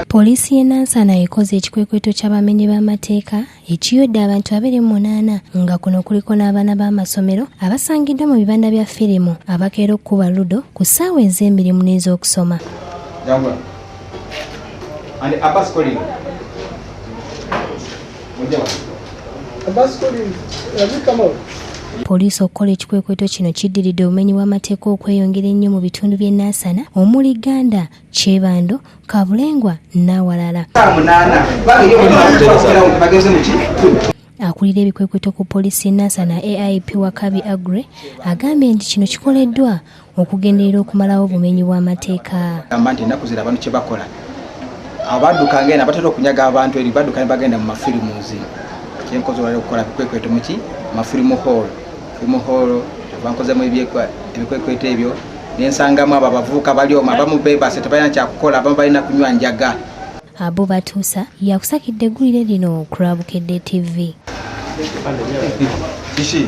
Poliisi y'e Nansana ekoze ekikwekweto ky'abamenyi b'amateeka ekiyodde abantu 28 nga kuno kuliko n'abaana b'amasomero abasangiddwa mu bibanda bya firimu abakeera okukuba ludo ku ssaawa ez'emirimu n'ez'okusoma. Poliisi okukola ekikwekweto kino kiddiridde obumenyi bw'amateeka okweyongera ennyo mu bitundu by'e Nansana omuli Ganda, Kyebando, Kabulengwa n'awalala. Akulira ebikwekweto ku poliisi y'e Nansana AIP Wakabi Aggrey agambye nti kino kikoleddwa okugenderera okumalawo obumenyi bw'amateeka. Gamba nti ennaku zino abantu kye bakola abadduka ngenda batera okunyaga abantu eri badduka ne bagenda mu mafirimuzi kyenkoze olwali okukola bikwekweto muki mafirimu hall firimu hall bankozemu ebikwekweto ebyo nensangamu abo abavubuka bali omwo abamu bebase tebalina kyakukola abamu balina kunywa njaga. Abu Batuusa yakusakidde eggulire lino ku lwa Bukedde TV. Kiki?